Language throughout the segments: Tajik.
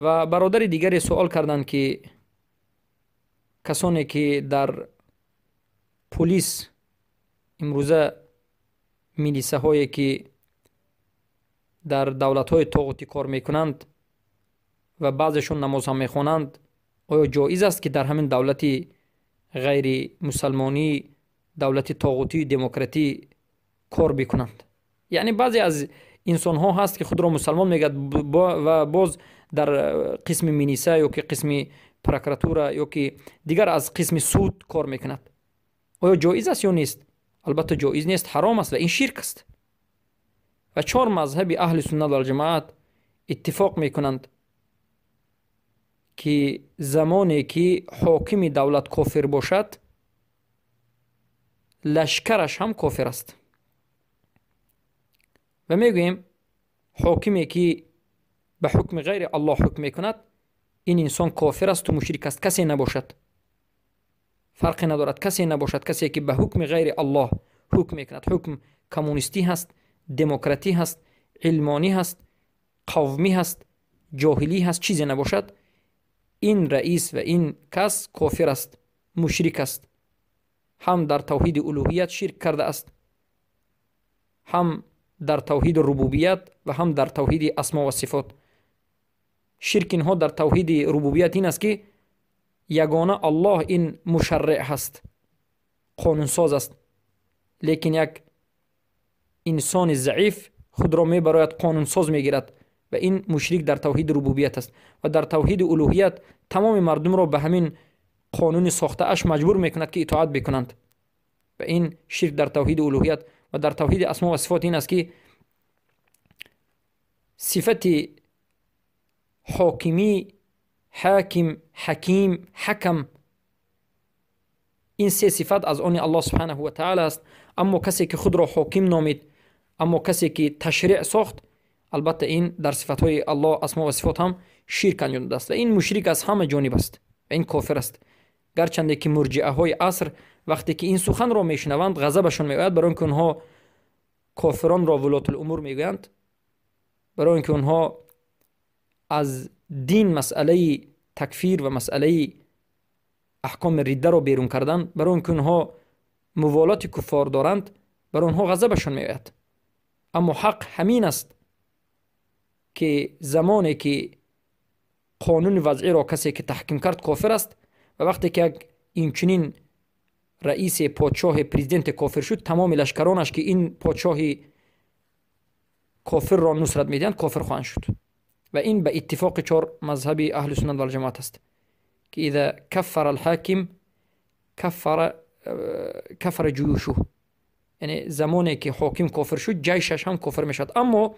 Ва бародари дигаре суол карданд, ки касоне ки дар пулис имрӯза милисаҳое ки дар давлатҳои тоғутӣ кор мекунанд ва баъзешон намоз ҳам мехонанд, оё ҷоиз аст, ки дар ҳамин давлати ғайримусалмонӣ, давлати тоғутию демократӣ кор бикунанд? Яъне баъзе аз инсонҳо ҳаст, ки худро мусалмон мегӯяд ва боз дар қисми милиса ё ки қисми прокуратура ё ки дигар аз қисми суд кор мекунад. Оё ҷоиз аст ё нест? Албатта, ҷоиз нест, ҳаром аст ва ин ширк аст. Ва чор мазҳаби аҳли суннат валҷамоат иттифоқ мекунанд, ки замоне ки ҳокими давлат кофир бошад, лашкараш ҳам кофир аст. Ва мегӯем, ҳокиме ки ба ҳукми ғайри Аллоҳ ҳукм мекунад, ин инсон кофир асту мушрик аст. Касе набошад, фарқе надорад, касе набошад, касе ки ба ҳукми ғайри Аллоҳ ҳукм мекунад, ҳукм коммунистӣ ҳаст, демократӣ ҳаст, илмонӣ ҳаст, қавмӣ ҳаст, ҷоҳилӣ ҳаст, чизе набошад, ин раис ва ин кас кофир аст, мушрик аст. Ҳам дар тавҳиди улӯҳият ширк кардааст, ҳам дар тавҳиди рубубият ва ҳам дар тавҳиди асмо ва сифот. Ширк инҳо дар тавҳиди рубубият ин аст, ки ягона Аллоҳ ин мушарриъ ҳаст, қонунсоз аст, лекин як инсони заиф худро мебарояд, қонунсоз мегирад ва ин мушрик дар тавҳиди рубубият аст. Ва дар тавҳиди улӯҳият тамоми мардумро ба ҳамин қонуни сохтааш маҷбур мекунад, ки итоат бикунанд, ва ин ширк дар тавҳиди улӯҳият. Ва дар тавҳиди асмо ва сифот ин аст, ки сифати ҳокимӣ, ҳаким, ҳаким, ҳакам, ин се сифат аз они Аллоҳ субҳанаҳу ва таъала аст. Аммо касе ки худро ҳоким номид, аммо касе ки ташриъ сохт, албатта, ин дар сифатҳои Аллоҳ, асмо ва сифот ҳам ширк анҷом додааст ва ин мушрик аз ҳама ҷониб аст ва ин кофир аст. Гарчанде ки мурҷиаҳои аср вақте ки ин суханро мешунаванд, ғазабашон меояд, барои он ки онҳо кофиронро вулотулумур мегӯянд, барои он ки онҳо аз дин масъалаи такфир ва масъалаи аҳкоми риддаро берун кардан, барои он ки онҳо муволоти куффор доранд, барои онҳо ғазабашон меояд. Аммо ҳақ ҳамин аст, ки замоне ки қонуни вазъиро касе ки таҳким кард, кофир аст. Ва вақте ки як инчунин раисе, подшоҳе, президенте кофир шуд, тамоми лашкаронаш, ки ин подшоҳи кофирро нусрат медиҳанд, кофир хоҳанд шуд. Ва ин ба иттифоқи чор мазҳаби аҳли суннат валҷамоат аст, ки إذا كفر الحاكم كفر جيوشه, яъне замоне ки ҳоким кофир шуд, ҷайшаш ҳам кофир мешавад. Аммо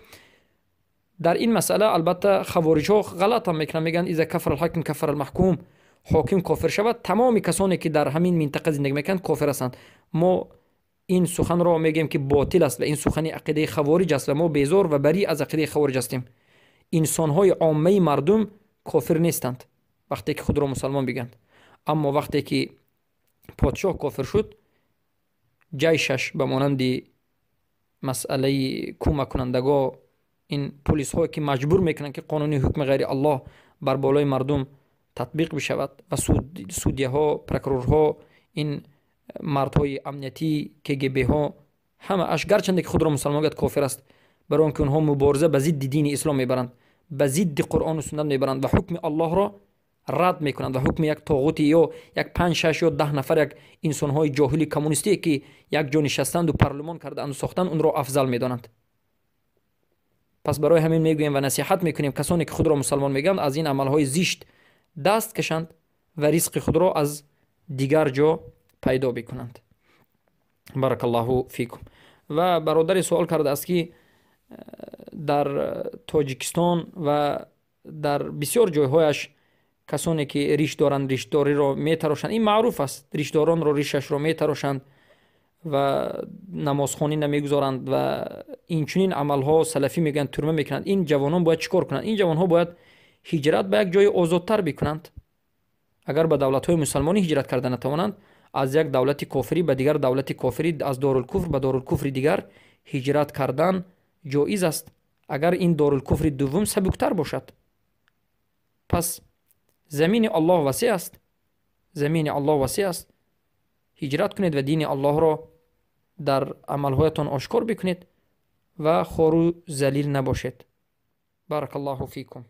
дар ин масъала, албатта, хавориҷҳо ғалатам мекунанд, мегӯянд: إذا كفر الحاكم كفر المحكوم, ҳоким кофир шавад, тамоми касоне ки дар ҳамин минтақа зиндагӣ мекунанд, кофир ҳастанд. Мо ин суханро мегӯем, ки ботил аст ва ин сухани ақидаи хавориҷ аст ва мо безор ва барӣ аз ақидаи хавориҷ ҳастем. Инсонҳои оммаи мардум кофир нестанд, вақте ки худро мусалмон бигӯянд. Аммо вақте ки подшоҳ кофир шуд, ҷайшаш ба монанди масъалаи кӯмаккунандаго, ин полисҳое ки маҷбур мекунанд, ки қонуни ҳукми ғайри Аллоҳ бар болои мардум татбиқ бишавад, ва судяҳо, прокурорҳо, ин мардҳои амниятӣ, КГБҳо, ҳамааш, гарчанде ки худро мусалмон гӯяд, кофир аст, барои он ки онҳо мубориза ба зидди дини ислом мебаранд, ба зидди Қуръону суннат мебаранд ва ҳукми Аллоҳро рад мекунанд ва ҳукми як тоғути ё як панҷ, шаш ё 10 нафар як инсонҳои ҷоҳили коммунистие, ки як ҷо нишастанду парлумон кардаанду сохтанд, онро афзал медонанд. Пас барои ҳамин мегӯем ва насиҳат мекунем: касоне ки худро мусалмон мегӯянд, аз ин амалҳои зишт даст кашанд ва ризқи худро аз дигар ҷо пайдо бикунанд. بارك الله فيكم. Ва бародаре суол кардааст, ки дар Тоҷикистон ва дар бисёр ҷойҳояш касоне ки риш доранд, ришдориро метарошанд. Ин маъруф аст, ришдоронро ришашро метарошанд ва намозхонӣ намегузоранд ва инчунин амалҳо, салафӣ мегӯянд, турма мекунанд. Ин ҷавонон бояд чӣ кор кунанд? Ин ҷавонҳо бояд ҳиҷрат ба як ҷои озодтар бикунанд. Агар ба давлатҳои мусалмонӣ ҳиҷрат карда натавонанд, аз як давлати кофирӣ ба дигар давлати кофирӣ, аз дорулкуфр ба дорулкуфри дигар ҳиҷрат кардан ҷоиз аст, агар ин дорулкуфри дуввум сабуктар бошад. Пас замини Аллоҳ васеъ аст, замини Аллоҳ васеъ аст. Ҳиҷрат кунед ва дини Аллоҳро дар амалҳоятон ошкор бикунед ва хору залил набошед. Баракаллоҳу фикум.